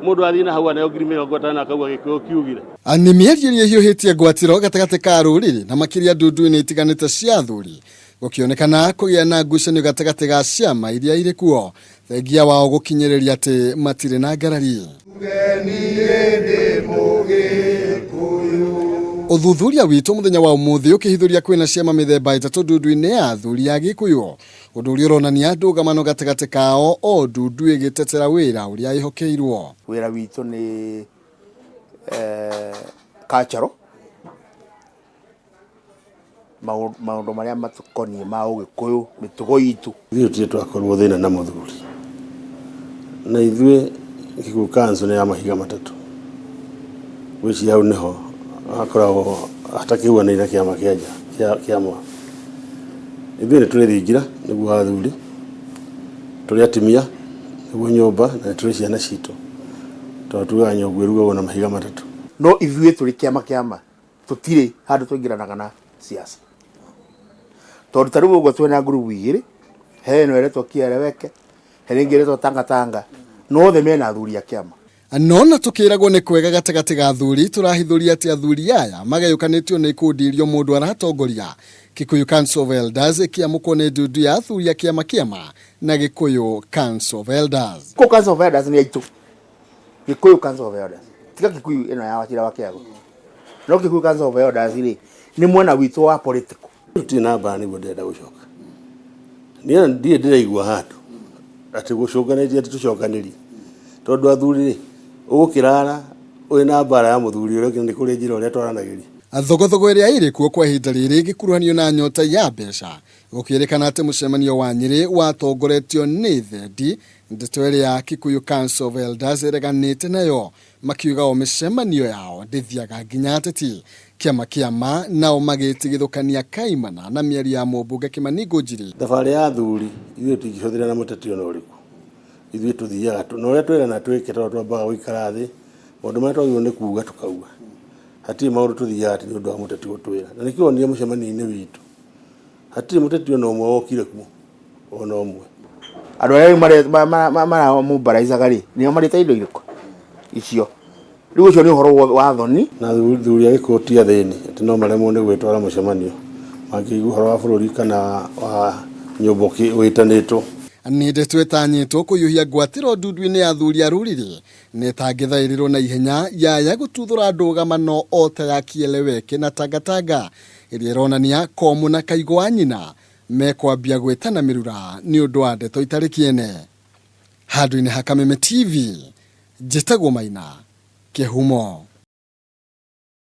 Mũndũ athiĩ na hau aneo 50,000 akauga Gĩkũyũ kiugire. Nĩ mĩario ĩrĩa ĩhiũhĩtie ngwatĩro gatagatĩ ka rũrĩrĩ na makĩria ndundu-inĩ itiganĩte cia athuri gũkĩonekana kũgĩa na ngucanio gatagatĩ ga ciama iria irĩ kuo thengia wao gũkinyĩrĩria atĩ matirĩ na ngarari. Ũthuthuria witũ mũthenya wa ũmũthĩ ũkĩhithũria kwĩna ciama mĩthemba ĩtatũ ndundu-inĩ ya athuri ya Gĩkũyũ, ũndũ ũrĩa ũronania ndũgamano gatagatĩ kao o ndundu ĩgĩtetera wĩra ũrĩa ĩhokeirwo. Wĩra witũ nĩ cultural, maũndũ marĩa matũkoniĩ ma ũgĩkũyũ, mĩtugo itũ. Ithuĩ tũtirĩ twakorwo thĩna na mũthuri, na ithuĩ Kikuyu Council nĩ ya mahiga matatũ. Ngwĩciria hau nĩho hakoragwo hatakĩhuanaine na kĩama kĩa nja kĩa kĩama. Ithuĩ nĩ tũrĩ thingira nĩguo athuri, tũrĩ atumia nĩguo nyũmba na nĩ tũrĩ ciana citũ, tondũ tugaga nyũngũ ĩrugagwo na mahiga matatũ. No ithuĩ tũrĩ kĩama kĩama tũtirĩ handũ tũingĩranaga na siasa, tondũ ta rĩu ũguo twĩna ngurubu igĩrĩ, he ĩno ĩretwo Kieleweke, he ĩngĩ ĩretwo Tangatanga, na othe mena athuri a kĩama. No na tũkĩragwo nĩ kwega gatagatĩ ga athuri, tũrahithũria atĩ athuri aya magayũkanĩtio nĩ ikundi iria mũndũ aratongoria. Kikuyu Council of Elders ĩkĩamũkwo nĩ ndundu ya athuri a kĩama kĩama na Gĩkũyũ Council of Elders. Gĩkũyũ Council of Elders nĩ aitũ. Gĩkũyũ Council of Elders. Tiga Kikuyu ĩno ya Wachira wa Kĩago. No Kikuyu Council of Elders rĩ, nĩ mwena witũ wa political. Tũtirĩ na mbara nĩguo ndĩrenda gũcoka. Niĩ ndirĩ ndĩraigua handũ atĩ gũcũnganĩria atĩ tũcokanĩrie. Tondũ athuri rĩ, ũgũkĩrara wĩna mbara ya mũthuri ũrĩa ũngĩ na nĩ kũrĩ njĩra ũrĩa twaranagĩria. Thogothogo ĩrĩa ĩrĩ kuo kwa ihinda rĩrĩ ĩgĩkuruhanio na nyota ya mbeca, gũkĩrĩkana atĩ mũcemanio wa Nyĩrĩ watongoretio nĩ Thendi, ndeto ĩrĩa Kikuyu Council of Elders ĩreganĩte nayo, makiuga o mĩcemanio yao ndĩthiaga nginya ateti. Kĩama kĩa ma nao magĩtigithũkania kaimana na mĩario ya mũmbunge Kĩmani Ngũnjiri. Thabarĩ ya athuri ithuĩ tũtingĩhũthĩra na mũteti ona ũrĩkũ. Ithuĩ tũthiaga na ũrĩa twerana twĩke tondũ twambaga gũikara thĩ, maũndũ marĩa twagĩrĩirwo nĩ kuga tũkauga. Hatirĩ maũndũ tũthiaga atĩ nĩ ũndũ wa mũteti gũtwĩra. Na nĩkĩo wonire mũcemanio-inĩ witũ, hatirĩ mũteti ona ũmwe wokire kuo, ona ũmwe. Andũ arĩa rĩu maramũmbaraicaga rĩ, nĩo marĩte indo irĩkũ icio? Rĩu ũcio nĩ ũhoro wa thoni. Na athuri a Gĩkũyũ ti athĩni atĩ no maremwo nĩ gwĩtwara mũcemanio mangĩigua ũhoro wa bũrũri kana wa nyũmba wĩtanĩtwo. Nĩ ndeto ĩtanyĩtwo kũhiũhia ngwatĩro ndundu-inĩ ya athuri a rũrĩrĩ na ĩtangĩthaĩrĩrwo na ihenya yaya gũtuthũra ndũgamano o ta ya Kieleweke na Tangatanga ĩrĩa ĩronania Komũ na Kaigũ wa nyina mekwambia gwĩtana mĩrura nĩ ũndũ wa ndeto itarĩ kĩene. Handũ-inĩ ha Kameme TV, njĩtagwo Maina Kĩhumo.